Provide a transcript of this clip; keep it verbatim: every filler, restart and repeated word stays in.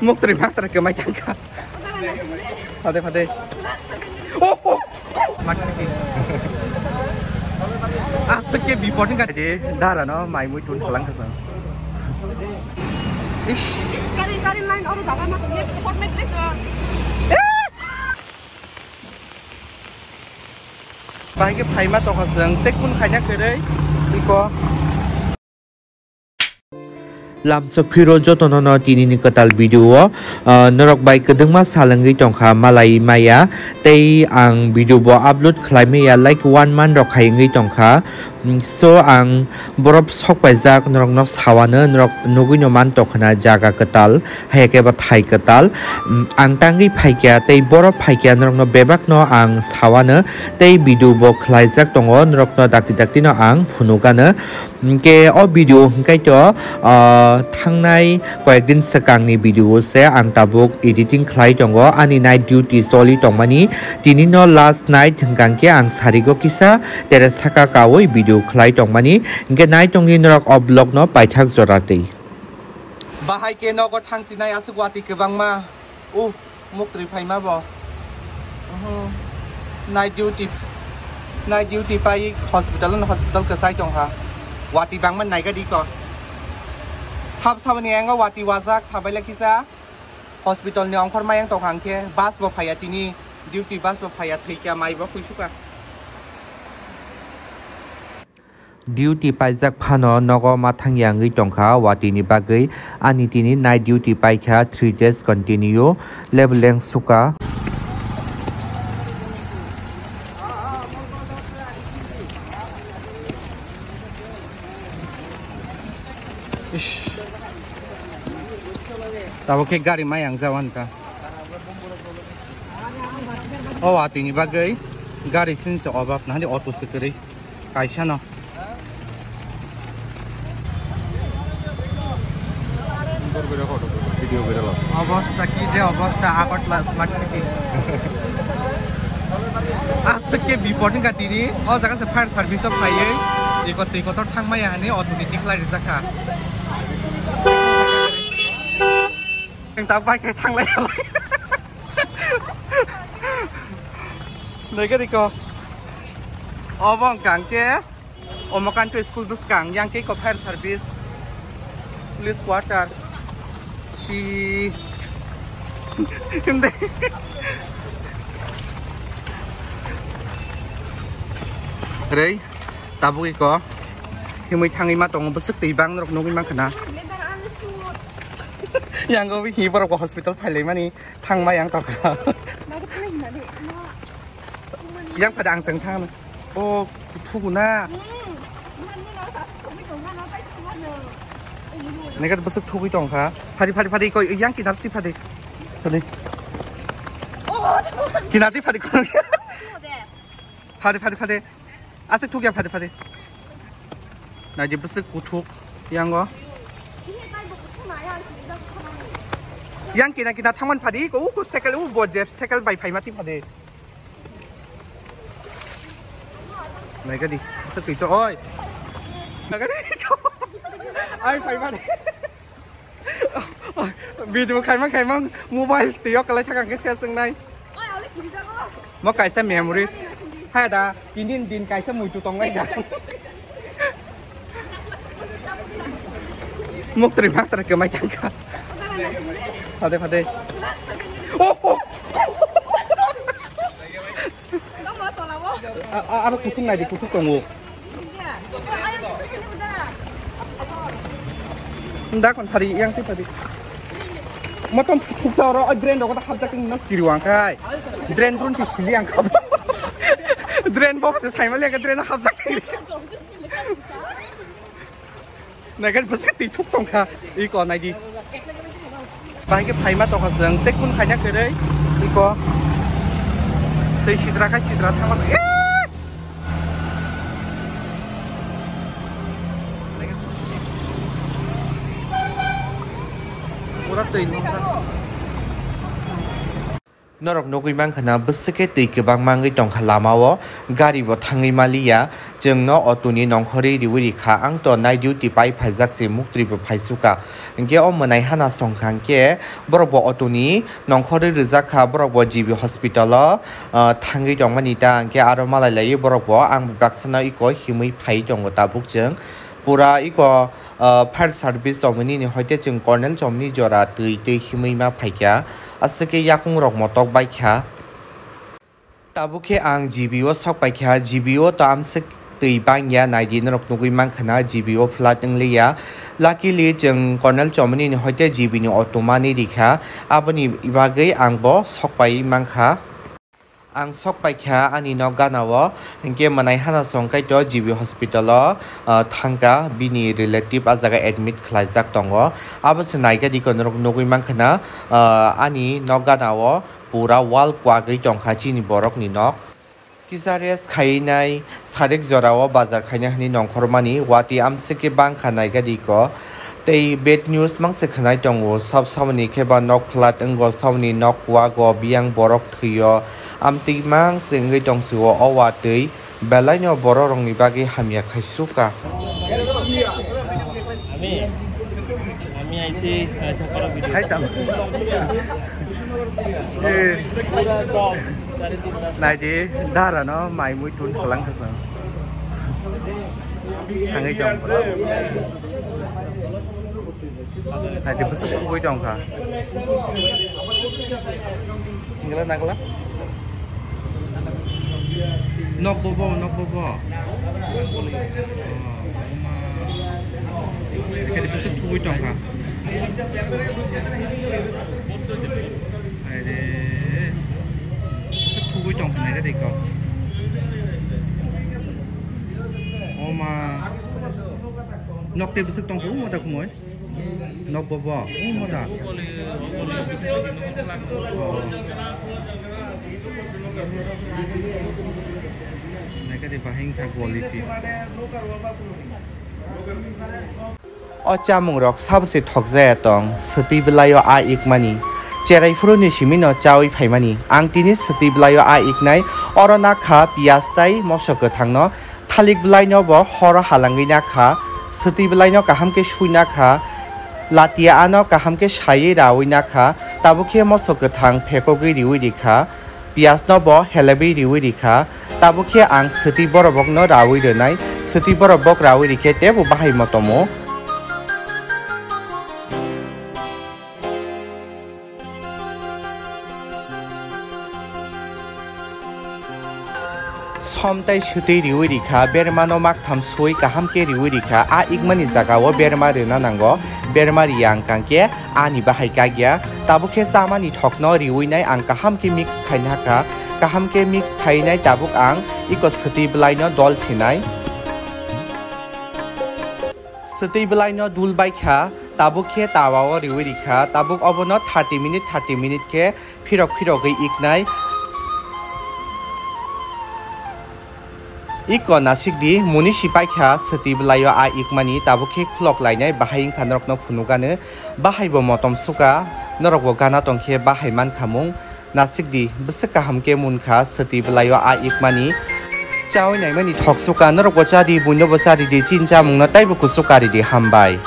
Muktri maktra kemai tangka. Phade, phade. Oh, oh. Maksiki. Asik ke bipor ni kati dara no mai mui tun halang kasang. Ish. Ish, kari, kari line oro jaga ma tongya, spot me place. Bahai khe phaima tongkha chwng, tei kun khaina kwrwi iko. Lamsok phiro jotono no tini ni kwtal video o, ah, norok bai kwdwngma sal wngwi tongkha malai maya, tei ang video bo upload khlai maya like one month rok hai wngwi tongkha. Mm, so ang borok sok paijak norokno sawano, norok nugwino man tongkhna jaga kwtal, haiya khe bo thai kwtal. Mm, ang tangwi phaikya tei borok phaikya norokno bebakno ang sawano tei video bo khlaijak tongo, norokno dakti daktino ang phunukano. Hwnkhe o video hwnkhe to, ah, thangnai koyekdin swkangni video se ang tabuk editing khlai tongo, ani night duty choli tongmani. Tini no last night hwnkha khe ang sarigo kisa tere saka kaui video khlai tongmani, hwnkhe nai tongdi norok o vlog no paithak jora twi. Bahai khe nogo thangsinai aswk watwi kwbangma. Uh, muktwi phaima bo. Uhum. Night duty. Night duty pai hospital no hospital kwchai tongkha. Watwi bangma naigadi ko. Sab saboni engo watwi wajak sabaila kisa. Hospital ni ongkhor mayang tongkha hwnkhe bus bo phaiya tini, duty bus bo phaiya, thwikha mai bo khuisuka. Duty paijak phano nogo ma thangya wngwi tongkha watwi ni bagwi, ani tini night duty paikha three days continue, leveleng suka. Ish. Tabuk khe gari mayang jawan ka. O watwi ni bagwi gari sini se obab na, hani auto se kwrwi kaisa no. Video viral. Obosta ki je obosta Agartala Smart City. Aswk khe bipor ni gati ni, o jaga se fire service o phaiwi, eko twi kotor thangmaya hani auto ni tikhlai rijak kha. Ang ta bike kai thanglai. Naikhe diko. Obo wngkha hwnkhe Omokanto school bwskang, yang khe eko fire service, police quarter. Si. Himde. Rei, tabuk eko. Himwi thangwi ma tongo, bwswk twi bang norok nugwi mankha na. Yang go hi borok hospital phailaimani. Thangma yang tokha. Yang pada ang seng thang. Oh, kuthu na. Naikhe bwswk thugwi tongkha. Phadi, phadi, phadi, koi, yang kinar ti phadi. Phadi. Kinar ti phadi, koi. Phadi, phadi, phadi. Aswk thukya phadi phadi. Naidi bwswk kuthuk yango. Yang kina kina thangman phadi ko, uku cycle, u bo je cycle bai phaima ti phadi. Naigadi bwswk twi to oi. Naigadi. Ai phaima. Video khaimang khaimang mobile twi o kwlai thakang khe se swngnai. Mo kaisa memories. Hai da, tinin din kaisa muitu tongnai ja. Muktri maktra kemai tangka. Phade phade. Oh, oh. A, a, aro kutung nai di, kutung tongo. Nda kon phari yang ti phari. Motom thuksa oro, o drain rogo ta hapjak tong nas kiri wang kai. Drain run ti sili ang kha. Drain box se saimali ang drain hapjak tong. Naikhe bwswk twi thuk tongkha, iko naidi. Bahai khe phaima tongkha chwng, tei kun khaina kwrwi, iko. Twi sidra khai sidra thangma. Eee! Pura twi nukha. Norok nugwi mankha na bwswk khe twi kwbangma wngwi tongkha lamao, gari bo thangwi maliya. Chwngno auto ni nongkhorwi riwi rikha, ang to night duty pai phaijak se muktwi bo phaisukha. Hinkhe o mwnai hana songkha hinkhe borok bo auto ni nongkhorwi rwjak kha, borok bo G B hospital o, ah, thangwi tongmani ta hinkhe aro malai laiwi borok bo ang baksano iko himwi phai tongo tabuk chwng. Pura iko, ah, fire service chomoni ni hoite chwng Colonel chomoni jora twi twi himwi ma phaikha. Aswk khe yakung rok motok baikha. Tabuk khe ang G B o sok paikha, G B o to amswk twi bangya, naidi norok nugwi mankha na G B o flat wngliya. Luckily chwng Colonel chomoni ni hoite G B ni auto mani rikha, aboni bagwi ang bo sok pai mankha. Ang sok paikha ani nok gana o, hinkhe mwnai hana song kaito G B hospital o, ah, thangkha, bini relative ah jaga admit khlaijak tongo. Abo se naikha diko norok nugwi mankha na, ah, ani nok gana o pura wall kwagwi tongkha chini borok ni nok. Kisa rest khainai, sarik jora o bazar khaina hwnwi nongkhormani, watwi amswk khe bangkha naikha diko. Tei bad news mangse khwnai tongo, sab samani khe ba nok flat wngo, samani nok kuago, biyang borok thwio, amtwi mangse wngwi tongsi o, o watwi belai no borok rokni bagwi hamya khai sukha. আমি, আমি আইছি, আহ, ছাপারা ভিডিও। খাইতাম। এ। পুরা একদম, চারি তিন মাস। Naidi, dara no mai mui tun phalang kha sa. Thangwi tong. Naidi, bwswk thugwi tong kha. Nangla, nangla. Nok bobo, nok bobo. Oh, oma. Kadi bwswk thugwi tong kha. Aire. Bwswk thugwi tong kha, naikha de kok. Oma. Nok tei bwswk tong kha, omo da khumui. Nok bobo, omo da. Oh. Naikha de bahai wngkha goli si. O chamung rok sabo se thokjaya tong, swtwi bwlai o a ikmani. Cherai phuru ni simi no chawi phaimani. Ang tini swtwi bwlai o a iknai, oro nakha piyaj tai moso kwthang no. Thalik bwlai no bo horo halangwi nakha, swtwi bwlai no kaham khe sui nakha, latia ano kaham khe saiwi rawi nakha, tabuk khe moso kwthang phekogwi riwi rikha, piyaj no bo helebwi riwi rikha, tabuk khe ang swtwi borobok no rawi rwnai, swtwi borobok rawi rikhe tebo bahai motomo. Som tai swtwi riwi rikha, berma no maktham sui kaham khe riwi rikha, a ikmani jaga o berma rwna nango, berma riya wngkha khe ani bahai kagya, tabuk khe chamani thok no riwi nai ang kaham khe mix khaina kha, kaham khe mix khainai tabuk ang iko swtwi bwlai no dol sinai. Swtwi bwlai no dul bai kha, tabuk khe tawa o riwi rikha, tabuk obono thirty minute, thirty minute khe phirok phirogwi iknai. Iko nasik di, muni si pai kha, swtwi bwlai o a ikmani, tabuk khe khulok lainai, bahai wngkha norok no phunuk gano, bahai bo motom suka, norok bo gana tong khe bahai man kha mung. Nasik di, bwswk kaham khe mun kha, swtwi bwlai o a ikmani. Chawi naimani thok suka, norok bo cha di, buino bo cha ri di, chini chamung no taibo kuchuk kari di, hambai.